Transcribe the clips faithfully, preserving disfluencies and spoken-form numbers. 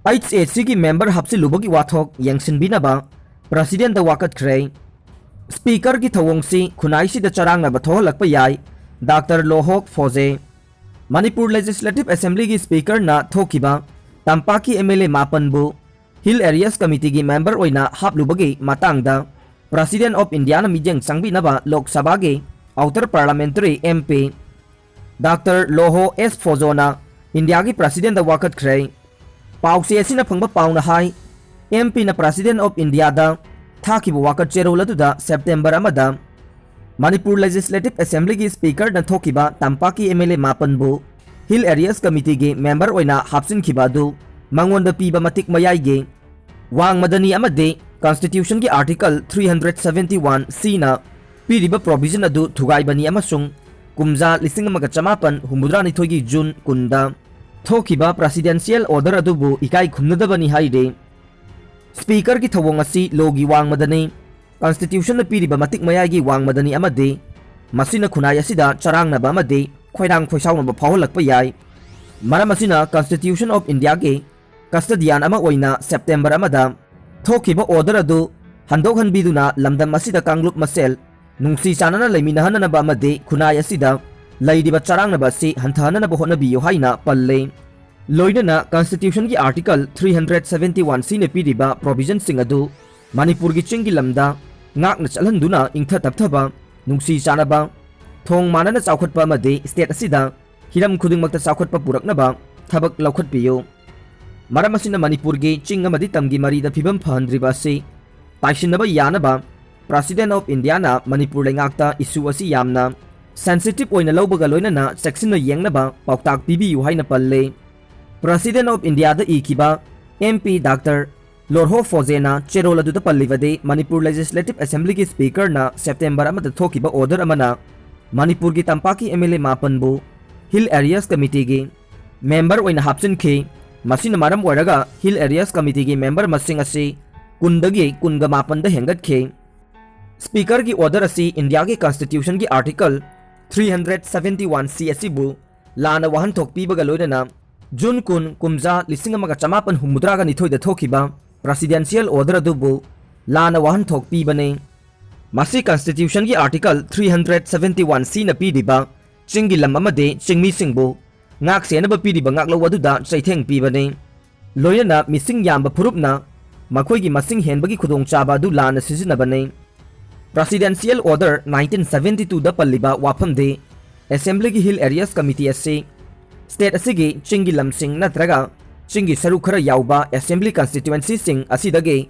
H ꯑꯦ ꯁꯤꯒꯤ member ꯍꯥꯞꯆꯤꯜꯂꯨꯕꯒꯤ ꯋꯥꯊꯣꯛ ꯌꯦꯡꯁꯤꯟꯕꯤꯅꯕ ꯄ꯭ꯔꯁꯤꯗꯦꯟꯗ ꯋꯥꯀꯠꯈ꯭ꯔꯦ꯫ ꯁ꯭ꯄꯤꯀꯔꯒꯤ ꯊꯧꯑꯣꯡꯁꯤ ꯈꯨꯟꯅꯥꯏꯁꯤꯗ ꯆꯔꯥꯡꯅꯕ ꯊꯣꯛꯍꯜꯂꯛꯄ ꯌꯥꯏ, ꯗꯥꯛꯇꯔ ꯂꯣꯍꯣꯛ ꯐꯣꯖꯦ꯫ ꯃꯅꯤꯄꯨꯔ ꯂꯦꯖꯤꯁꯂꯦꯇꯤꯚ ꯑꯦꯁꯦꯝꯕ꯭ꯂꯤꯒꯤ ꯁ꯭ꯄꯤꯀꯔꯅ ꯊꯣꯛꯈꯤꯕ ꯇꯝꯄꯥꯛꯀꯤ ꯑꯦꯝ ꯑꯦꯜ ꯑꯦ ꯃꯥꯄꯟꯕꯨ ꯍꯤꯜ ꯑꯦꯔꯤꯌꯥꯁ ꯀꯃꯤꯇꯤꯒꯤ ꯃꯦꯝꯕꯔ ꯑꯣꯏꯅ ꯍꯥꯞꯂꯨꯕꯒꯤ ꯃꯇꯥꯡꯗ ꯄ꯭ꯔꯁꯤꯗꯦꯟ ꯑꯣꯐ ꯏꯟꯗꯤꯌꯥꯅ ꯃꯤꯠꯌꯦꯡ ꯆꯪꯕꯤꯅꯕ ꯂꯣꯛ ꯁꯚꯥꯒꯤ ꯑꯥꯎꯇꯔ ꯄꯥꯔꯂꯥꯃꯦꯟꯇꯔꯤ ꯑꯦꯝ ꯄꯤ ꯗꯥꯛꯇꯔ ꯂꯣꯍꯣ ꯑꯦꯁ ꯐꯣꯖꯣꯅ ꯏꯟꯗꯤꯌꯥꯒꯤ ꯄ꯭ꯔꯁꯤꯗꯦꯟꯗ ꯋꯥꯀꯠꯈ꯭ꯔꯦ꯫ ꯄꯥꯎꯆꯦ ꯑꯁꯤꯅ ꯐꯪꯕ ꯄꯥꯎꯅ ꯍꯥꯏ, ꯑꯦꯝ ꯄꯤꯅ ꯄ꯭ꯔꯁꯤꯗꯦꯟ ꯑꯣꯐ ꯏꯟꯗꯤꯌꯥꯗ ꯊꯥꯈꯤꯕ ꯋꯥꯀꯠ ꯆꯦꯔꯣꯜ ꯑꯗꯨꯗ ꯁꯦꯞꯇꯦꯝꯕꯔ ꯑꯃꯗ ꯃꯅꯤꯄꯨꯔ ꯂꯦꯖꯤꯁꯂꯦꯇꯤꯚ ꯑꯦꯁꯦꯝꯕ꯭ꯂꯤꯒꯤ ꯁ꯭ꯄꯤꯀꯔꯅ ꯊꯣꯛꯈꯤꯕ ꯇꯝꯄꯥꯛꯀꯤ ꯑꯦꯝ ꯑꯦꯜ ꯑꯦ ꯃꯥꯄꯟꯕꯨ ꯍꯤꯜ ꯑꯦꯔꯤꯌꯥꯁ ꯀꯃꯤꯇꯤꯒꯤ ꯃꯦꯝꯕꯔ ꯑꯣꯏꯅ ꯍꯥꯞꯆꯤꯟꯈꯤꯕ ꯑꯗꯨ ꯃꯉꯣꯟꯗ ꯄꯤꯕ ꯃꯇꯤꯛ ꯃꯌꯥꯏꯒꯤ ꯋꯥꯡꯃꯗꯅꯤ ꯑꯃꯗꯤ ꯀꯟꯁꯇꯤꯇ꯭ꯌꯨꯁꯟꯒꯤ article three hundred seventy one ꯁꯤꯅ ꯄꯤꯔꯤꯕ ꯄ꯭ꯔꯣꯚꯤꯖꯟ ꯑꯗꯨ ꯊꯨꯒꯥꯏꯕꯅꯤ ꯑꯃꯁꯨꯡ ꯀꯨꯝꯖꯥ ꯂꯤꯁꯤꯡ ꯑꯃꯒ ꯆꯃꯥꯄꯟ ꯍꯨꯝꯐꯨꯇꯔꯥꯅꯤꯊꯣꯏꯒꯤ ꯖꯨꯟ ꯀꯨꯟꯗ ꯊꯣꯛꯈꯤꯕ ꯄ꯭ꯔꯁꯤꯗꯦꯟꯁꯤꯌꯦꯜ ꯑꯣꯔꯗꯔ ꯑꯗꯨꯕꯨ ꯏꯀꯥꯏ ꯈꯨꯝꯅꯗꯕꯅꯤ ꯍꯥꯏꯔꯤ꯫ ꯁ꯭ꯄꯤꯀꯔꯒꯤ ꯊꯧꯑꯣꯡ ꯑꯁꯤ ꯂꯣꯒꯤ ꯋꯥꯡꯃꯗꯅꯤ, ꯀꯟꯁꯇꯤꯇ꯭ꯌꯨꯁꯟꯅ ꯄꯤꯔꯤꯕ ꯃꯇꯤꯛ ꯃꯌꯥꯏꯒꯤ ꯋꯥꯡꯃꯗꯅꯤ ꯑꯃꯗꯤ ꯃꯁꯤꯅ ꯈꯨꯟꯅꯥꯏ ꯑꯁꯤꯗ ꯆꯔꯥꯡꯅꯕ ꯑꯃꯗꯤ ꯈꯣꯏꯔꯥꯡ ꯈꯣꯏꯁꯥꯎꯅꯕ ꯐꯥꯎꯍꯜꯂꯛꯄ ꯌꯥꯏ꯫ ꯃꯔꯝ ꯑꯁꯤꯅ ꯀꯟꯁꯇꯤꯇ꯭ꯌꯨꯁꯟ ꯑꯣꯐ ꯏꯟꯗꯤꯌꯥꯒꯤ ꯀꯁꯇꯗꯤꯌꯥꯟ ꯑꯃ ꯑꯣꯏꯅ ꯁꯦꯞꯇꯦꯝꯕꯔ ꯑꯃꯗ ꯊꯣꯛꯈꯤꯕ ꯑꯣꯔꯗꯔ ꯑꯗꯨ ꯍꯟꯗꯣꯛꯍꯟꯕꯤꯗꯨꯅ ꯂꯝꯗꯝ ꯑꯁꯤꯗ ꯀꯥꯡꯂꯨꯞ ꯃꯁꯦꯜ ꯅꯨꯡꯁꯤ ꯆꯥꯟꯅꯅ ꯂꯩꯃꯤꯟꯅꯍꯟꯅꯅꯕ ꯑꯃꯗꯤ ꯈꯨꯟꯅꯥꯏ ꯑꯁꯤꯗ ꯂꯩꯔꯤꯕ ꯆꯔꯥꯡꯅꯕ ꯑꯁꯤ ꯍꯟꯊꯍꯟꯅꯅꯕ ꯍꯣꯠꯅꯕꯤꯌꯨ ꯍꯥꯏꯅ ꯄꯜꯂꯤ꯫ ꯂꯣꯏꯅꯅ ꯀꯟꯁꯇꯤꯇ꯭ꯌꯨꯁꯟꯒꯤ article three hundred seventy one ꯁꯤꯅ ꯄꯤꯔꯤꯕ ꯄ꯭ꯔꯣꯚꯤꯖꯟꯁꯤꯡ ꯑꯗꯨ ꯃꯅꯤꯄꯨꯔꯒꯤ ꯆꯤꯡꯒꯤ ꯂꯝꯗ ꯉꯥꯛꯅ ꯆꯠꯍꯟꯗꯨꯅ ꯏꯪꯊ ꯇꯞꯊꯕ, ꯅꯨꯡꯁꯤ ꯆꯥꯟꯅꯕ, ꯊꯣꯡ ꯃꯥꯟꯅꯅ ꯆꯥꯎꯈꯠꯄ ꯑꯃꯗꯤ ꯁ꯭ꯇꯦꯠ ꯑꯁꯤꯗ ꯍꯤꯔꯝ ꯈꯨꯗꯤꯡꯃꯛꯇ ꯆꯥꯎꯈꯠꯄ ꯄꯨꯔꯛꯅꯕ ꯊꯕꯛ ꯂꯧꯈꯠꯄꯤꯌꯨ꯫ ꯃꯔꯝ ꯑꯁꯤꯅ ꯃꯅꯤꯄꯨꯔꯒꯤ ꯆꯤꯡ ꯑꯃꯗꯤ ꯇꯝꯒꯤ ꯃꯔꯤꯗ ꯐꯤꯕꯝ ꯐꯍꯟꯗ꯭ꯔꯤꯕ ꯑꯁꯤ ꯇꯥꯏꯁꯤꯟꯅꯕ ꯌꯥꯅꯕ ꯄ꯭ꯔꯁꯤꯗꯦꯟ ꯑꯣꯐ ꯏꯟꯗꯤꯌꯥꯅ ꯃꯅꯤꯄꯨꯔ ꯂꯩꯉꯥꯛꯇ ꯏꯁꯨ ꯑꯁꯤ ꯌꯥꯝꯅ ꯁꯦꯟꯁꯤꯇꯤꯚ ꯑꯣꯏꯅ ꯂꯧꯕꯒ ꯂꯣꯏꯅꯅ ꯆꯦꯛꯁꯤꯟꯅ ꯌꯦꯡꯅꯕ ꯄꯥꯎꯇꯥꯛ ꯄꯤꯕꯤꯌꯨ ꯍꯥꯏꯅ ꯄꯜꯂꯤ꯫ ꯄ꯭ꯔꯁꯤꯗꯦꯟ ꯑꯣꯐ ꯏꯟꯗꯤꯌꯥꯗ ꯏꯈꯤꯕ ꯑꯦꯝ ꯄꯤ ꯗꯥꯛꯇꯔ ꯂꯣꯔꯍꯣ ꯐꯣꯖꯦꯅ ꯆꯦꯔꯣꯜ ꯑꯗꯨꯗ ꯄꯜꯂꯤꯕꯗꯤ ꯃꯅꯤꯄꯨꯔ ꯂꯦꯖꯤꯁꯂꯦꯇꯤꯚ ꯑꯦꯁꯦꯝꯕ꯭ꯂꯤꯒꯤ ꯁ꯭ꯄꯤꯀꯔꯅ ꯁꯦꯞꯇꯦꯝꯕꯔ ꯑꯃꯗ ꯊꯣꯛꯈꯤꯕ ꯑꯣꯔꯗꯔ ꯑꯃꯅ ꯃꯅꯤꯄꯨꯔꯒꯤ ꯇꯝꯄꯥꯛꯀꯤ ꯑꯦꯝ ꯑꯦꯜ ꯑꯦ ꯃꯥꯄꯟꯕꯨ ꯍꯤꯜ ꯑꯦꯔꯤꯌꯥꯁ ꯀꯃꯤꯇꯤꯒꯤ ꯃꯦꯝꯕꯔ ꯑꯣꯏꯅ ꯍꯥꯞꯆꯤꯟꯈꯤ꯫ ꯃꯁꯤꯅ ꯃꯔꯝ ꯑꯣꯏꯔꯒ ꯍꯤꯜ ꯑꯦꯔꯤꯌꯥꯁ ꯀꯃꯤꯇꯤꯒꯤ ꯃꯦꯝꯕꯔ ꯃꯁꯤꯡ ꯑꯁꯤ ꯀꯨꯟꯗꯒꯤ ꯀꯨꯟꯒ ꯃꯥꯄꯟꯗ ꯍꯦꯟꯒꯠꯈꯤ꯫ ꯁ꯭ꯄꯤꯀꯔꯒꯤ ꯑꯣꯔꯗꯔ ꯑꯁꯤ ꯏꯟꯗꯤꯌꯥꯒꯤ ꯀꯟꯁꯇꯤꯇ꯭ꯌꯨꯁꯟꯒꯤ article three hundred seventy one C ꯑꯁꯤꯕꯨ ꯂꯥꯟꯅ ꯋꯥꯍꯟꯊꯣꯛ ꯄꯤꯕꯒ ꯂꯣꯏꯅꯅ ꯖꯨꯟ ꯀꯨꯟ, ꯀꯨꯝꯖꯥ ꯂꯤꯁꯤꯡ ꯑꯃꯒ ꯆꯃꯥꯄꯟ ꯍꯨꯝꯐꯨꯇꯔꯥꯒ ꯅꯤꯊꯣꯏꯗ ꯊꯣꯛꯈꯤꯕ presidential order ꯑꯗꯨꯕꯨ ꯂꯥꯟꯅ ꯋꯥꯍꯟꯊꯣꯛ ꯄꯤꯕꯅꯤ꯫ ꯃꯁꯤ Constitutionꯒꯤ Article three hundred seventy one Cꯅ ꯄꯤꯔꯤꯕ ꯆꯤꯡꯒꯤ ꯂꯝ ꯑꯃꯗꯤ ꯆꯤꯡꯃꯤꯁꯤꯡꯕꯨ ꯉꯥꯛ ꯁꯦꯟꯅꯕ ꯄꯤꯔꯤꯕ ꯉꯥꯛꯂꯧ ꯑꯗꯨꯗ ꯆꯩꯊꯦꯡ ꯄꯤꯕꯅꯤ꯫ ꯂꯣꯏꯅꯅ ꯃꯤꯁꯤꯡ ꯌꯥꯝꯕ ꯐꯨꯔꯨꯞꯅ ꯃꯈꯣꯏꯒꯤ ꯃꯁꯤꯡ ꯍꯦꯟꯕꯒꯤ ꯈꯨꯗꯣꯡꯆꯥꯕ ꯑꯗꯨ ꯂꯥꯟꯅ ꯁꯤꯖꯤꯟꯅꯕꯅꯤ꯫ Presidential Order nineteen seventy twoꯗ ꯄꯜꯂꯤꯕ ꯋꯥꯐꯝꯗꯤ, Assemblyꯒꯤ Hill Areas Committee ꯑꯁꯤ state ꯑꯁꯤꯒꯤ ꯆꯤꯡꯒꯤ ꯂꯝꯁꯤꯡ ꯅꯠꯇ꯭ꯔꯒ ꯆꯤꯡꯒꯤ ꯁꯔꯨꯛ ꯈꯔ ꯌꯥꯎꯕ Assembly constituencyꯁꯤꯡ ꯑꯁꯤꯗꯒꯤ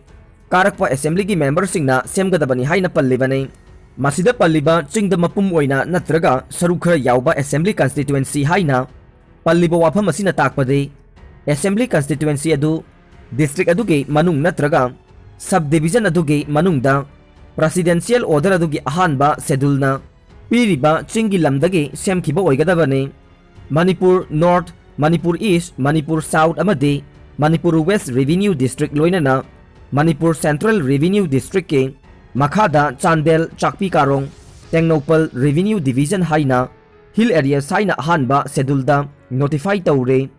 ꯀꯥꯔꯛꯄ Assemblyꯒꯤ memberꯁꯤꯡꯅ ꯁꯦꯝꯒꯗꯕꯅꯤ ꯍꯥꯏꯅ ꯄꯜꯂꯤꯕꯅꯤ꯫ ꯃꯁꯤꯗ ꯄꯜꯂꯤꯕ ꯆꯤꯡꯗ ꯃꯄꯨꯝ ꯑꯣꯏꯅ ꯅꯠꯇ꯭ꯔꯒ ꯁꯔꯨꯛ ꯈꯔ ꯌꯥꯎꯕ Assembly constituency ꯍꯥꯏꯅ ꯄꯜꯂꯤꯕ ꯋꯥꯐꯝ ꯑꯁꯤꯅ ꯇꯥꯛꯄꯗꯤ, Assembly constituency ꯑꯗꯨ district ꯑꯗꯨꯒꯤ ꯃꯅꯨꯡ ꯅꯠꯇ꯭ꯔꯒ subdivision ꯑꯗꯨꯒꯤ ꯃꯅꯨꯡꯗ Presidential Order ꯑꯗꯨꯒꯤ ꯑꯍꯥꯟꯕ scheduleꯅ ꯄꯤꯔꯤꯕ ꯆꯤꯡꯒꯤ ꯂꯝꯗꯒꯤ ꯁꯦꯝꯈꯤꯕ ꯑꯣꯏꯒꯗꯕꯅꯤ꯫ Manipur North, Manipur East, Manipur South ꯑꯃꯗꯤ ꯃꯅꯤꯄꯨꯔ West Revenue District ꯂꯣꯏꯅꯅ ꯃꯅꯤꯄꯨꯔ Central Revenue Districtꯀꯤ ꯃꯈꯥꯗ ꯆꯥꯟꯗꯦꯜ, ꯆꯥꯛꯄꯤ ꯀꯥꯔꯣꯡ, ꯇꯦꯡꯅꯧꯄꯜ Revenue Division ꯍꯥꯏꯅ Hill Areas ꯍꯥꯏꯅ ꯑꯍꯥꯟꯕ scheduleꯗ notify ꯇꯧꯔꯦ꯫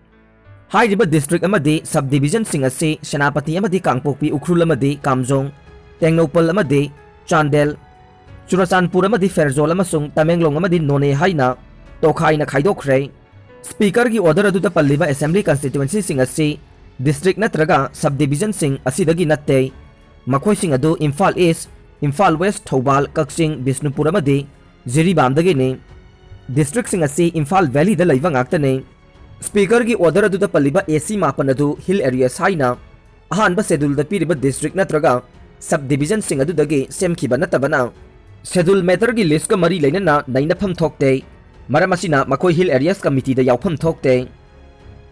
ꯍꯥꯏꯔꯤꯕ district ꯑꯃꯗꯤ subdivisionꯁꯤꯡ ꯑꯁꯤ ꯁꯦꯅꯥꯄꯇꯤ ꯑꯃꯗꯤ ꯀꯥꯡꯄꯣꯛꯄꯤ, ꯎꯈ꯭ꯔꯨꯜ ꯑꯃꯗꯤ ꯀꯥꯝꯖꯣꯡ, ꯇꯦꯡꯅꯧꯄꯜ ꯑꯃꯗꯤ ꯆꯥꯟꯗꯦꯜ, ꯆꯨꯔꯆꯥꯟꯄꯨꯔ ꯑꯃꯗꯤ ꯐꯦꯔꯖꯣꯜ ꯑꯃꯁꯨꯡ ꯇꯃꯦꯡꯂꯣꯡ ꯑꯃꯗꯤ ꯅꯣꯅꯦ ꯍꯥꯏꯅ ꯇꯣꯈꯥꯏꯅ ꯈꯥꯏꯗꯣꯛꯈ꯭ꯔꯦ꯫ Speakerꯒꯤ order ꯑꯗꯨꯗ ꯄꯜꯂꯤꯕ Assembly constituencyꯁꯤꯡ ꯑꯁꯤ district ꯅꯠꯇ꯭ꯔꯒ subdivisionꯁꯤꯡ ꯑꯁꯤꯗꯒꯤ ꯅꯠꯇꯦ꯫ ꯃꯈꯣꯏꯁꯤꯡ ꯑꯗꯨ ꯏꯝꯐꯥꯜ East, ꯏꯝꯐꯥꯜ West, ꯊꯧꯕꯥꯜ, ꯀꯛꯆꯤꯡ, ꯕꯤꯁꯅꯨꯄꯨꯔ ꯑꯃꯗꯤ ꯖꯤꯔꯤꯕꯥꯝꯗꯒꯤꯅꯤ꯫ Districtꯁꯤꯡ ꯑꯁꯤ ꯏꯝꯐꯥꯜ Valleyꯗ ꯂꯩꯕ ꯉꯥꯛꯇꯅꯤ꯫ Speakerꯒꯤ order ꯑꯗꯨꯗ ꯄꯜꯂꯤꯕ AC ꯃꯥꯄꯟ ꯑꯗꯨ Hill Areas ꯍꯥꯏꯅ ꯑꯍꯥꯟꯕ scheduleꯗ ꯄꯤꯔꯤꯕ district ꯅꯠꯇ꯭ꯔꯒ subdivisionꯁꯤꯡ ꯑꯗꯨꯗꯒꯤ ꯁꯦꯝꯈꯤꯕ ꯅꯠꯇꯕꯅ, schedule matterꯒꯤ listꯀ ꯃꯔꯤ ꯂꯩꯅꯅ ꯅꯩꯅꯐꯝ ꯊꯣꯛꯇꯦ꯫ ꯃꯔꯝ ꯑꯁꯤꯅ ꯃꯈꯣꯏ Hill Areas Committeeꯗ ꯌꯥꯎꯐꯝ ꯊꯣꯛꯇꯦ꯫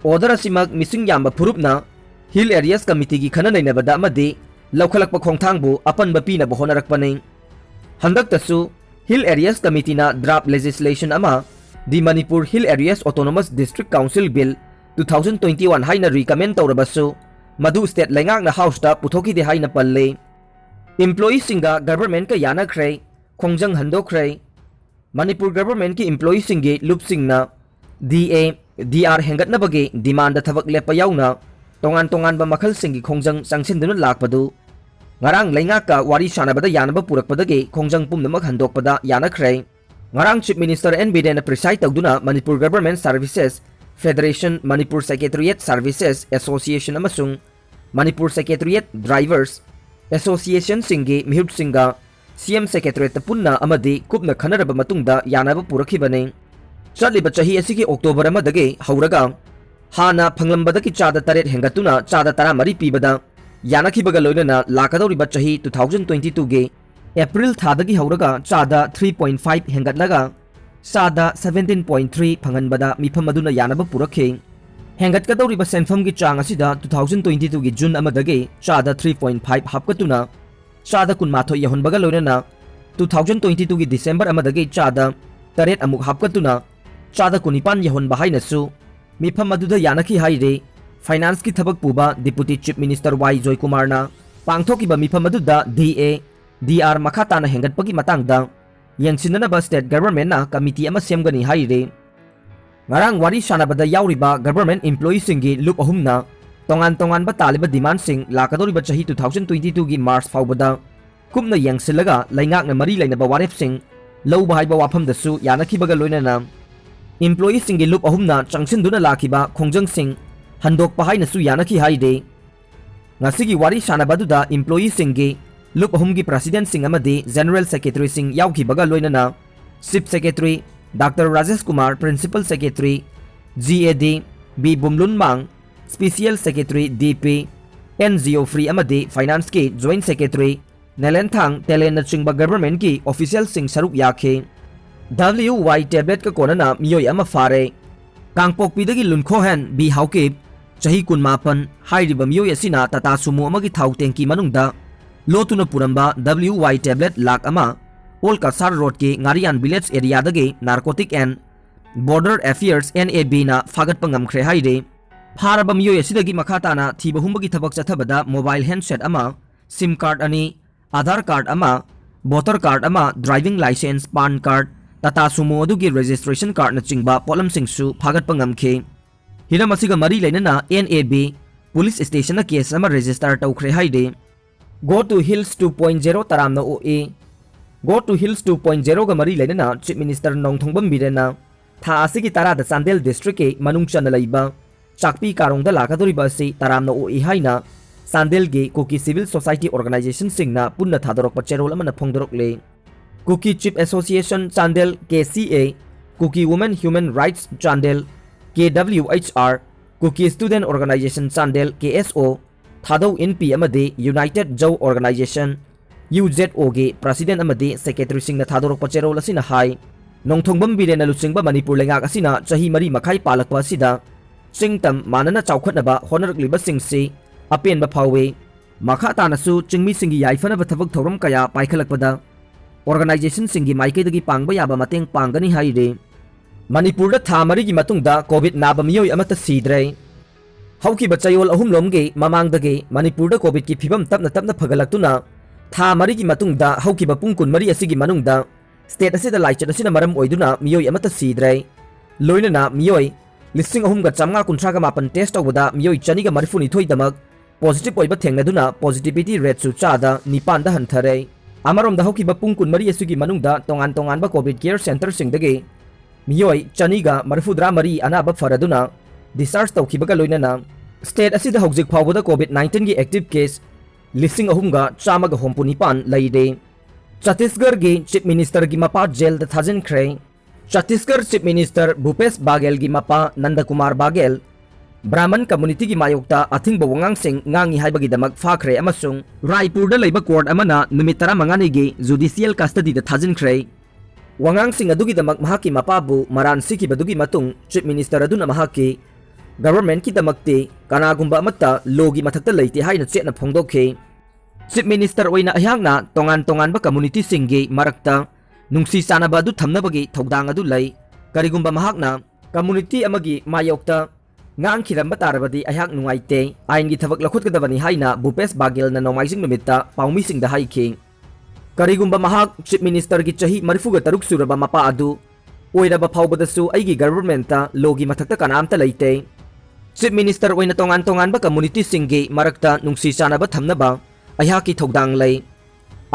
Order ꯑꯁꯤꯃꯛ ꯃꯤꯁꯤꯡ ꯌꯥꯝꯕ ꯐꯨꯔꯨꯞꯅ Hill Areas Committeeꯒꯤ ꯈꯟꯅ ꯅꯩꯅꯕꯗ ꯑꯃꯗꯤ ꯂꯧꯈꯠꯂꯛꯄ ꯈꯣꯡꯊꯥꯡꯕꯨ ꯑꯄꯟꯕ ꯄꯤꯅꯕ ꯍꯣꯠꯅꯔꯛꯄꯅꯤ꯫ ꯍꯟꯗꯛꯇꯁꯨ Hill Areas Committeeꯅ draft legislation ꯑꯃ, The Manipur Hill Areas Autonomous District Council Bill two thousand twenty one ꯍꯥꯏꯅ recommend ꯇꯧꯔꯕꯁꯨ, ꯃꯗꯨ state ꯂꯩꯉꯥꯛꯅ Houseꯇ ꯄꯨꯊꯣꯛꯈꯤꯗꯦ ꯍꯥꯏꯅ ꯄꯜꯂꯤ꯫ Employeeꯁꯤꯡꯒ governmentꯀ ꯌꯥꯅꯈ꯭ꯔꯦ, ꯈꯣꯡꯖꯪ ꯍꯟꯗꯣꯛꯈ꯭ꯔꯦ꯫ ꯃꯅꯤꯄꯨꯔ governmentꯀꯤ employeeꯁꯤꯡꯒꯤ ꯂꯨꯞꯁꯤꯡꯅ DA, ꯗꯤ ꯑꯥꯔ ꯍꯦꯟꯒꯠꯅꯕꯒꯤ ꯗꯤꯃꯥꯟꯗ ꯊꯕꯛ ꯂꯦꯞꯄ ꯌꯥꯎꯅ ꯇꯣꯉꯥꯟ ꯇꯣꯉꯥꯟꯕ ꯃꯈꯜꯁꯤꯡꯒꯤ ꯈꯣꯡꯖꯪ ꯆꯪꯁꯤꯟꯗꯨꯅ ꯂꯥꯛꯄꯗꯨ ꯉꯔꯥꯡ ꯂꯩꯉꯥꯛꯀ ꯋꯥꯔꯤ ꯁꯥꯟꯅꯕꯗ ꯌꯥꯅꯕ ꯄꯨꯔꯛꯄꯗꯒꯤ ꯈꯣꯡꯖꯪ ꯄꯨꯝꯅꯃꯛ ꯍꯟꯗꯣꯛꯄꯗ ꯌꯥꯅꯈ꯭ꯔꯦ꯫ ꯉꯔꯥꯡ Chief Minister ꯑꯦꯟ ꯕꯤꯔꯦꯟꯅ preside ꯇꯧꯗꯨꯅ Manipur Government Services Federation, Manipur Secretariat Services Association ꯑꯃꯁꯨꯡ Manipur Secretariat Drivers Associationꯁꯤꯡꯒꯤ ꯃꯤꯍꯨꯠꯁꯤꯡꯒ ꯁꯤ ꯑꯦꯝ Secretariatꯇ ꯄꯨꯟꯅ ꯑꯃꯗꯤ ꯀꯨꯞꯅ ꯈꯟꯅꯔꯕ ꯃꯇꯨꯡꯗ ꯌꯥꯅꯕ ꯄꯨꯔꯛꯈꯤꯕꯅꯤ꯫ ꯆꯠꯂꯤꯕ ꯆꯍꯤ ꯑꯁꯤꯒꯤ October ꯑꯃꯗꯒꯤ ꯍꯧꯔꯒ ꯍꯥꯟꯅ ꯐꯪꯂꯝꯕꯗꯒꯤ ꯆꯥꯗ ꯇꯔꯦꯠ ꯍꯦꯟꯒꯠꯇꯨꯅ ꯆꯥꯗ ꯇꯔꯥꯃꯔꯤ ꯄꯤꯕꯗ ꯌꯥꯅꯈꯤꯕꯒ ꯂꯣꯏꯅꯅ ꯂꯥꯛꯀꯗꯧꯔꯤꯕ ꯆꯍꯤ two thousand twenty twoꯒꯤ April ꯊꯥꯗꯒꯤ ꯍꯧꯔꯒ ꯆꯥꯗ three point five ꯍꯦꯟꯒꯠꯂꯒ ꯆꯥꯗ seventeen point three ꯐꯪꯍꯟꯕꯗ ꯃꯤꯐꯝ ꯑꯗꯨꯅ ꯌꯥꯅꯕ ꯄꯨꯔꯛꯈꯤ꯫ ꯍꯦꯟꯒꯠꯀꯗꯧꯔꯤꯕ ꯁꯦꯟꯐꯝꯒꯤ ꯆꯥꯡ ꯑꯁꯤꯗ two thousand twenty twoꯒꯤ June ꯑꯃꯗꯒꯤ ꯆꯥꯗ three point five ꯍꯥꯞꯀꯠꯇꯨꯅ ꯆꯥꯗ ꯀꯨꯟꯃꯥꯊꯣꯏ ꯌꯧꯍꯟꯕꯒ ꯂꯣꯏꯅꯅ two thousand twenty twoꯒꯤ December ꯑꯃꯗꯒꯤ ꯆꯥꯗ ꯇꯔꯦꯠ ꯑꯃꯨꯛ ꯍꯥꯞꯀꯠꯇꯨꯅ ꯆꯥꯗ ꯀꯨꯟꯅꯤꯄꯥꯟ ꯌꯧꯍꯟꯕ ꯍꯥꯏꯅꯁꯨ ꯃꯤꯐꯝ ꯑꯗꯨꯗ ꯌꯥꯅꯈꯤ ꯍꯥꯏꯔꯤ꯫ Financeꯀꯤ ꯊꯕꯛ ꯄꯨꯕ Deputy Chief Minister ꯋꯥꯏ ꯖꯣꯏꯀꯨꯃꯥꯔꯅ ꯄꯥꯡꯊꯣꯛꯈꯤꯕ ꯃꯤꯐꯝ ꯑꯗꯨꯗ ꯗꯤ ꯑꯦ, ꯗꯤ ꯑꯥꯔ ꯃꯈꯥ ꯇꯥꯅ ꯍꯦꯟꯒꯠꯄꯒꯤ ꯃꯇꯥꯡꯗ ꯌꯦꯡꯁꯤꯟꯅꯅꯕ State Governmentꯅ committee ꯑꯃ ꯁꯦꯝꯒꯅꯤ ꯍꯥꯏꯔꯤ꯫ ꯉꯔꯥꯡ ꯋꯥꯔꯤ ꯁꯥꯟꯅꯕꯗ ꯌꯥꯎꯔꯤꯕ government employeeꯁꯤꯡꯒꯤ ꯂꯨꯞ ꯑꯍꯨꯝꯅ ꯇꯣꯉꯥꯟ ꯇꯣꯉꯥꯟꯕ ꯇꯥꯜꯂꯤꯕ demandꯁꯤꯡ ꯂꯥꯛꯀꯗꯧꯔꯤꯕ ꯆꯍꯤ two thousand twenty twoꯒꯤ March ꯐꯥꯎꯕꯗ ꯀꯨꯞꯅ ꯌꯦꯡꯁꯤꯜꯂꯒ ꯂꯩꯉꯥꯛꯅ ꯃꯔꯤ ꯂꯩꯅꯕ ꯋꯥꯔꯦꯞꯁꯤꯡ ꯂꯧꯕ ꯍꯥꯏꯕ ꯋꯥꯐꯝꯗꯁꯨ ꯌꯥꯅꯈꯤꯕꯒ ꯂꯣꯏꯅꯅ employeeꯁꯤꯡꯒꯤ ꯂꯨꯞ ꯑꯍꯨꯝꯅ ꯆꯪꯁꯤꯟꯗꯨꯅ ꯂꯥꯛꯈꯤꯕ ꯈꯣꯡꯖꯪꯁꯤꯡ ꯍꯟꯗꯣꯛꯄ ꯍꯥꯏꯅꯁꯨ ꯌꯥꯅꯈꯤ ꯍꯥꯏꯔꯤ꯫ ꯉꯁꯤꯒꯤ ꯋꯥꯔꯤ ꯁꯥꯟꯅꯕ ꯑꯗꯨꯗ employeeꯁꯤꯡꯒꯤ ꯂꯨꯞ ꯑꯍꯨꯝꯒꯤ presidentꯁꯤꯡ ꯑꯃꯗꯤ general secretaryꯁꯤꯡ ꯌꯥꯎꯈꯤꯕꯒ ꯂꯣꯏꯅꯅ Chief Secretary doctor Rajesh Kumar, Principal Secretary G A D B Bumlunmang, Special Secretary D P N Geoffrey ꯑꯃꯗꯤ Financeꯀꯤ Joint Secretary ꯅꯦꯂꯦꯟꯊꯥꯡ ꯇꯦꯂꯦꯟꯅꯆꯤꯡꯕ governmentꯀꯤ officialꯁꯤꯡ ꯁꯔꯨꯛ ꯌꯥꯈꯤ꯫ W Y tabletꯀ ꯀꯣꯟꯅꯅ ꯃꯤꯑꯣꯏ ꯑꯃ ꯐꯥꯔꯦ꯫ ꯀꯥꯡꯄꯣꯛꯄꯤꯗꯒꯤ ꯂꯨꯟꯈꯣꯍꯦꯟ ꯕꯤ ꯍꯥꯎꯀꯤꯞ, ꯆꯍꯤ ꯀꯨꯟꯃꯥꯄꯟ, ꯍꯥꯏꯔꯤꯕ ꯃꯤꯑꯣꯏ ꯑꯁꯤꯅ Tata Sumo ꯑꯃꯒꯤ ꯊꯥꯎ tanky ꯃꯅꯨꯡꯗ ꯂꯣꯠꯇꯨꯅ ꯄꯨꯔꯝꯕ W Y tablet ꯂꯥꯛ ꯑꯃ Old Kasar Roadꯀꯤ ꯉꯥꯔꯤꯌꯥꯟ village areaꯗꯒꯤ Narcotic and Border Affairs, N A Bꯅ ꯐꯥꯒꯠꯄ ꯉꯝꯈ꯭ꯔꯦ ꯍꯥꯏꯔꯤ꯫ ꯐꯥꯔꯕ ꯃꯤꯑꯣꯏ ꯑꯁꯤꯗꯒꯤ ꯃꯈꯥ ꯇꯥꯅ ꯊꯤꯕ ꯍꯨꯝꯕꯒꯤ ꯊꯕꯛ ꯆꯠꯊꯕꯗ mobile handset ꯑꯃ, SIM card ꯑꯅꯤ, Aadhaar card ꯑꯃ, voter card ꯑꯃ, driving licence, PAN card, Tata ꯁꯨꯃꯣ ꯑꯗꯨꯒꯤ ꯔꯦꯖꯤꯁꯇ꯭ꯔꯦꯁꯟ ꯀꯥꯔꯗꯅꯆꯤꯡꯕ ꯄꯣꯠꯂꯝꯁꯤꯡꯁꯨ ꯐꯥꯒꯠꯄ ꯉꯝꯈꯤ꯫ ꯍꯤꯔꯝ ꯑꯁꯤꯒ ꯃꯔꯤ ꯂꯩꯅꯅ ꯑꯦꯟ ꯑꯦ ꯕꯤ ꯄꯨꯂꯤꯁ ꯁ꯭ꯇꯦꯁꯟꯗ ꯀꯦꯁ ꯑꯃ ꯔꯦꯖꯤꯁꯇꯔ ꯇꯧꯈ꯭ꯔꯦ ꯍꯥꯏꯔꯤ꯫ Go to Hills two point zero ꯇꯔꯥꯝꯅ ꯑꯣꯛꯏ꯫ Go to Hills two point zeroꯒ ꯃꯔꯤ ꯂꯩꯅꯅ ꯆꯤꯐ ꯃꯤꯅꯤꯁꯇꯔ ꯅꯣꯡꯊꯣꯡꯕꯝ ꯕꯤꯔꯦꯟꯅ ꯊꯥ ꯑꯁꯤꯒꯤ ꯇꯔꯥꯗ ꯆꯥꯟꯗꯦꯜ ꯗꯤꯁꯇ꯭ꯔꯤꯛꯀꯤ ꯃꯅꯨꯡ ꯆꯟꯅ ꯂꯩꯕ ꯆꯥꯛꯄꯤ ꯀꯥꯔꯣꯡꯗ ꯂꯥꯛꯀꯗꯧꯔꯤꯕ ꯑꯁꯤ ꯇꯔꯥꯝꯅ ꯑꯣꯛꯏ ꯍꯥꯏꯅ ꯆꯥꯟꯗꯦꯜꯒꯤ ꯀꯨꯀꯤ ꯁꯤꯚꯤꯜ ꯁꯣꯁꯥꯏꯇꯤ ꯑꯣꯔꯒꯅꯥꯏꯖꯦꯁꯟꯁꯤꯡꯅ ꯄꯨꯟꯅ ꯊꯥꯗꯣꯔꯛꯄ ꯆꯦꯔꯣꯜ ꯑꯃꯅ ꯐꯣꯡꯗꯣꯔꯛꯂꯤ꯫ Kuki Chief Association Chandel, K C A, Kuki Women Human Rights Chandel, K W H R, Kuki Student Organization Chandel, K S O, ꯊꯥꯗꯧ ꯏꯟꯄꯤ ꯑꯃꯗꯤ ꯌꯨꯅꯥꯏꯇꯦꯗ ꯖꯧ ꯑꯣꯔꯒꯅꯥꯏꯖꯦꯁꯟ, ꯌꯨ ꯖꯦꯗ ꯑꯣꯒꯤ ꯄ꯭ꯔꯁꯤꯗꯦꯟꯠ ꯑꯃꯗꯤ ꯁꯦꯀ꯭ꯔꯦꯇꯔꯤꯁꯤꯡꯅ ꯊꯥꯗꯣꯔꯛꯄ ꯆꯦꯔꯣꯜ ꯑꯁꯤꯅ ꯍꯥꯏ, ꯅꯣꯡꯊꯣꯡꯕꯝ ꯕꯤꯔꯦꯟꯅ ꯂꯨꯆꯤꯡꯕ ꯃꯅꯤꯄꯨꯔ ꯂꯩꯉꯥꯛ ꯑꯁꯤꯅ ꯆꯍꯤ ꯃꯔꯤ ꯃꯈꯥꯏ ꯄꯥꯜꯂꯛꯄ ꯑꯁꯤꯗ ꯆꯤꯡ ꯇꯝ ꯃꯥꯟꯅꯅ ꯆꯥꯎꯈꯠꯅꯕ ꯍꯣꯠꯅꯔꯛꯂꯤꯕꯁꯤꯡꯁꯤ ꯑꯄꯦꯟꯕ ꯐꯥꯎꯏ꯫ ꯃꯈꯥ ꯇꯥꯅꯁꯨ ꯆꯤꯡꯃꯤꯁꯤꯡꯒꯤ ꯌꯥꯏꯐꯅꯕ ꯊꯕꯛ ꯊꯧꯔꯝ ꯀꯌꯥ ꯄꯥꯏꯈꯠꯂꯛꯄꯗ ꯑꯣꯔꯒꯅꯥꯏꯖꯦꯁꯟꯁꯤꯡꯒꯤ ꯃꯥꯏꯀꯩꯗꯒꯤ ꯄꯥꯡꯕ ꯌꯥꯕ ꯃꯇꯦꯡ ꯄꯥꯡꯒꯅꯤ ꯍꯥꯏꯔꯤ꯫ ꯃꯅꯤꯄꯨꯔꯗ ꯊꯥ ꯃꯔꯤꯒꯤ ꯃꯇꯨꯡꯗ ꯀꯣꯚꯤꯗ ꯅꯥꯕ ꯃꯤꯑꯣꯏ ꯑꯃꯠꯇ ꯁꯤꯗ꯭ꯔꯦ꯫ ꯍꯧꯈꯤꯕ ꯆꯌꯣꯜ ꯑꯍꯨꯝꯂꯣꯝꯒꯤ ꯃꯃꯥꯡꯗꯒꯤ ꯃꯅꯤꯄꯨꯔꯗ ꯀꯣꯚꯤꯗꯀꯤ ꯐꯤꯕꯝ ꯇꯞꯅ ꯇꯞꯅ ꯐꯒꯠꯂꯛꯇꯨꯅ ꯊꯥ ꯃꯔꯤꯒꯤ ꯃꯇꯨꯡꯗ ꯍꯧꯈꯤꯕ ꯄꯨꯡ ꯀꯨꯟꯃꯔꯤ ꯑꯁꯤꯒꯤ ꯃꯅꯨꯡꯗ ꯁ꯭ꯇꯦꯠ ꯑꯁꯤꯗ ꯂꯥꯏꯆꯠ ꯑꯁꯤꯅ ꯃꯔꯝ ꯑꯣꯏꯗꯨꯅ ꯃꯤꯑꯣꯏ ꯑꯃꯠꯇ ꯁꯤꯗ꯭ꯔꯦ꯫ ꯂꯣꯏꯅꯅ ꯃꯤꯑꯣꯏ ꯂꯤꯁꯤꯡ ꯑꯍꯨꯝꯒ ꯆꯥꯝꯃꯉꯥ ꯀꯨꯟꯊ꯭ꯔꯥꯒ ꯃꯥꯄꯟ ꯇꯦꯁ ꯇꯧꯕꯗ ꯃꯤꯑꯣꯏ ꯆꯅꯤꯒ ꯃꯔꯤꯐꯨꯅꯤꯊꯣꯏꯗꯃꯛ ꯄꯣꯖꯤꯇꯤꯚ ꯑꯣꯏꯕ ꯊꯦꯡꯅꯗꯨꯅ ꯄꯣꯖꯤꯇꯤꯚꯤꯇꯤ ꯔꯦꯠꯁꯨ ꯆꯥꯗ ꯅꯤꯄꯥꯟꯗ ꯍꯟꯊꯔꯦ꯫ ꯑꯃꯔꯣꯝꯗ ꯍꯧꯈꯤꯕ ꯄꯨꯡ ꯀꯨꯟꯃꯔꯤ ꯑꯁꯤꯒꯤ ꯃꯅꯨꯡꯗ ꯇꯣꯉꯥꯟ ꯇꯣꯉꯥꯟꯕ ꯀꯣꯚꯤꯗ ꯀꯦꯌꯔ ꯁꯦꯟꯇꯔꯁꯤꯡꯗꯒꯤ ꯃꯤꯑꯣꯏ ꯆꯅꯤꯒ ꯃꯔꯤꯐꯨꯇꯔꯥ ꯃꯔꯤ ꯑꯅꯥꯕ ꯐꯔꯗꯨꯅ ꯗꯤꯁꯆꯥꯔꯖ ꯇꯧꯈꯤꯕꯒ ꯂꯣꯏꯅꯅ ꯁ꯭ꯇꯦꯠ ꯑꯁꯤꯗ ꯍꯧꯖꯤꯛ ꯐꯥꯎꯕꯗ ꯀꯣꯚꯤꯗ ꯅꯥꯏꯟꯇꯤꯟꯒꯤ ꯑꯦꯛꯇꯤꯚ ꯀꯦꯁ ꯂꯤꯁꯤꯡ ꯑꯍꯨꯝꯒ ꯆꯥꯝꯃꯒ ꯍꯨꯝꯐꯨ ꯅꯤꯄꯥꯟ ꯂꯩꯔꯦ꯫ ꯆꯇꯤꯁꯒꯔꯒꯤ ꯆꯤꯐ ꯃꯤꯅꯤꯁꯇꯔꯒꯤ ꯃꯄꯥ ꯖꯦꯜꯗ ꯊꯥꯖꯤꯟꯈ꯭ꯔꯦ꯫ ꯆꯇꯤꯁꯒꯔ ꯆꯤꯐ ꯃꯤꯅꯤꯁꯇꯔ ꯚꯨꯄꯦꯁ ꯕꯥꯒꯦꯜꯒꯤ ꯃꯄꯥ ꯅꯟꯗꯀꯨꯃꯥꯔ ꯕꯥꯒꯦꯜ ꯕ꯭ꯔꯥꯍꯃꯟ ꯀꯝꯃꯨꯅꯤꯇꯤꯒꯤ ꯃꯥꯌꯣꯛꯇ ꯑꯊꯤꯡꯕ ꯋꯥꯉꯥꯡꯁꯤꯡ ꯉꯥꯡꯉꯤ ꯍꯥꯏꯕꯒꯤꯗꯃꯛ ꯐꯥꯈ꯭ꯔꯦ ꯑꯃꯁꯨꯡ ꯔꯥꯏꯄꯨꯔꯗ ꯂꯩꯕ ꯀꯣꯔꯠ ꯑꯃꯅ ꯅꯨꯃꯤꯠ ꯇꯔꯥꯃꯉꯥꯅꯤꯒꯤ ꯖꯨꯗꯤꯁꯤꯌꯦꯜ ꯀꯁꯇꯗꯤꯗ ꯊꯥꯖꯤꯟꯈ꯭ꯔꯦ꯫ ꯋꯥꯉꯥꯡꯁꯤꯡ ꯑꯗꯨꯒꯤꯗꯃꯛ ꯃꯍꯥꯛꯀꯤ ꯃꯄꯥꯕꯨ ꯃꯔꯥꯟ ꯁꯤꯈꯤꯕꯗꯨꯒꯤ ꯃꯇꯨꯡ ꯆꯤꯐ ꯃꯤꯅꯤꯁꯇꯔ ꯑꯗꯨꯅ ꯃꯍꯥꯛꯀꯤ ꯒꯚꯔꯟꯃꯦꯟꯠꯀꯤꯗꯃꯛꯇꯤ ꯀꯅꯥꯒꯨꯝꯕ ꯑꯃꯠꯇ ꯂꯣꯒꯤ ꯃꯊꯛꯇ ꯂꯩꯇꯦ ꯍꯥꯏꯅ ꯆꯦꯠꯅ ꯐꯣꯡꯗꯣꯛꯈꯤ꯫ ꯆꯤꯐ ꯃꯤꯅꯤꯁꯇꯔ ꯑꯣꯏꯅ ꯑꯩꯍꯥꯛꯅ ꯇꯣꯉꯥꯟ ꯇꯣꯉꯥꯟꯕ ꯀꯝꯃꯨꯅꯤꯇꯤꯁꯤꯡꯒꯤ ꯃꯔꯛꯇ ꯅꯨꯡꯁꯤ ꯆꯥꯟꯅꯕ ꯑꯗꯨ ꯊꯝꯅꯕꯒꯤ ꯊꯧꯗꯥꯡ ꯑꯗꯨ ꯂꯩ꯫ ꯀꯔꯤꯒꯨꯝꯕ ꯃꯍꯥꯛꯅ ꯀꯝꯃꯨꯅꯤꯇꯤ ꯑꯃꯒꯤ ꯃꯥꯌꯣꯛꯇ ꯉꯥꯡꯈꯤꯔꯝꯕ ꯇꯥꯔꯕꯗꯤ ꯑꯩꯍꯥꯛ ꯅꯨꯡꯉꯥꯏꯇꯦ꯫ ꯑꯥꯏꯟꯒꯤ ꯊꯕꯛ ꯂꯧꯈꯠꯀꯗꯕꯅꯤ ꯍꯥꯏꯅ ꯚꯨꯄꯦꯁ ꯕꯥꯒꯦꯜꯅ ꯅꯣꯡꯃꯥꯏꯖꯤꯡ ꯅꯨꯃꯤꯠꯇ ꯄꯥꯎꯃꯤꯁꯤꯡꯗ ꯍꯥꯏꯈꯤ꯫ ꯀꯔꯤꯒꯨꯝꯕ ꯃꯍꯥꯛ Chief Ministerꯒꯤ ꯆꯍꯤ ꯃꯔꯤꯐꯨꯒ ꯇꯔꯨꯛ ꯁꯨꯔꯕ ꯃꯄꯥ ꯑꯗꯨ ꯑꯣꯏꯔꯕ ꯐꯥꯎꯕꯗꯁꯨ ꯑꯩꯒꯤ governmentꯇ lawꯒꯤ ꯃꯊꯛꯇ ꯀꯅꯥꯝꯇ ꯂꯩꯇꯦ꯫ Chief Minister ꯑꯣꯏꯅ ꯇꯣꯉꯥꯟ ꯇꯣꯉꯥꯟꯕ communityꯁꯤꯡꯒꯤ ꯃꯔꯛꯇ ꯅꯨꯡꯁꯤ ꯆꯥꯟꯅꯕ ꯊꯝꯅꯕ ꯑꯩꯍꯥꯛꯀꯤ ꯊꯧꯗꯥꯡ ꯂꯩ꯫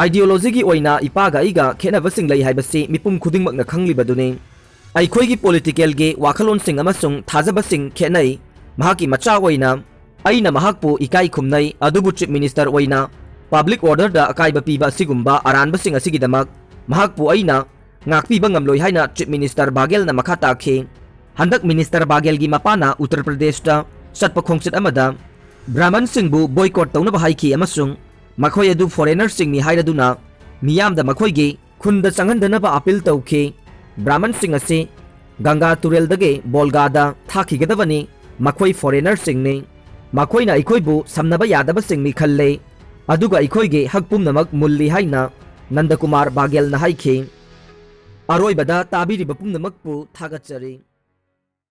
Ideologyꯒꯤ ꯑꯣꯏꯅ ꯏꯄꯥꯒ ꯑꯩꯒ ꯈꯦꯠꯅꯕꯁꯤꯡ ꯂꯩ ꯍꯥꯏꯕꯁꯤ ꯃꯤꯄꯨꯝ ꯈꯨꯗꯤꯡꯃꯛꯅ ꯈꯪꯂꯤꯕꯗꯨꯅꯤ꯫ ꯑꯩꯈꯣꯏꯒꯤ politicalꯒꯤ ꯋꯥꯈꯜꯂꯣꯟꯁꯤꯡ ꯑꯃꯁꯨꯡ ꯊꯥꯖꯕꯁꯤꯡ ꯈꯦꯠꯅꯩ꯫ ꯃꯍꯥꯛꯀꯤ ꯃꯆꯥ ꯑꯣꯏꯅ ꯑꯩꯅ ꯃꯍꯥꯛꯄꯨ ꯏꯀꯥꯏ ꯈꯨꯝꯅꯩ, ꯑꯗꯨꯕꯨ Chief Minister ꯑꯣꯏꯅ public orderꯗ ꯑꯀꯥꯏꯕ ꯄꯤꯕ ꯑꯁꯤꯒꯨꯝꯕ ꯑꯔꯥꯟꯕꯁꯤꯡ ꯑꯁꯤꯒꯤꯗꯃꯛ ꯃꯍꯥꯛꯄꯨ ꯑꯩꯅ ꯉꯥꯛꯄꯤꯕ ꯉꯝꯂꯣꯏ ꯍꯥꯏꯅ Chief Minister ꯕꯥꯒꯦꯜꯅ ꯃꯈꯥ ꯇꯥꯈꯤ꯫ ꯍꯟꯗꯛ Minister ꯕꯥꯒꯦꯜꯒꯤ ꯃꯄꯥꯅ ꯎꯠꯇꯔ ꯄ꯭ꯔꯗꯦꯁꯇ ꯆꯠꯄ ꯈꯣꯡꯆꯠ ꯑꯃꯗ ꯕ꯭ꯔꯥꯍꯃꯟꯁꯤꯡꯕꯨ boycott ꯇꯧꯅꯕ ꯍꯥꯏꯈꯤ ꯑꯃꯁꯨꯡ ꯃꯈꯣꯏ ꯑꯗꯨ foreignerꯁꯤꯡꯅꯤ ꯍꯥꯏꯔꯗꯨꯅ ꯃꯤꯌꯥꯝꯗ ꯃꯈꯣꯏꯒꯤ ꯈꯨꯟꯗ ꯆꯪꯍꯟꯗꯅꯕ appeal ꯇꯧꯈꯤ꯫ ꯕ꯭ꯔꯥꯍꯃꯟꯁꯤꯡ ꯑꯁꯤ ꯒꯪꯒꯥ ꯇꯨꯔꯦꯜꯗꯒꯤ ꯕꯣꯜꯒꯥꯗ ꯊꯥꯈꯤꯒꯗꯕꯅꯤ꯫ ꯃꯈꯣꯏ foreignerꯁꯤꯡꯅꯤ꯫ ꯃꯈꯣꯏꯅ ꯑꯩꯈꯣꯏꯕꯨ ꯁꯝꯅꯕ ꯌꯥꯗꯕꯁꯤꯡꯅꯤ ꯈꯜꯂꯦ, ꯑꯗꯨꯒ ꯑꯩꯈꯣꯏꯒꯤ ꯍꯛ ꯄꯨꯝꯅꯃꯛ ꯃꯨꯜꯂꯤ ꯍꯥꯏꯅ ꯅꯟꯗꯀꯨꯃꯥꯔ ꯕꯥꯒꯦꯜꯅ ꯍꯥꯏꯈꯤ꯫ ꯑꯔꯣꯏꯕꯗ ꯇꯥꯕꯤꯔꯤꯕ ꯄꯨꯝꯅꯃꯛꯄꯨ ꯊꯥꯒꯠꯆꯔꯤ꯫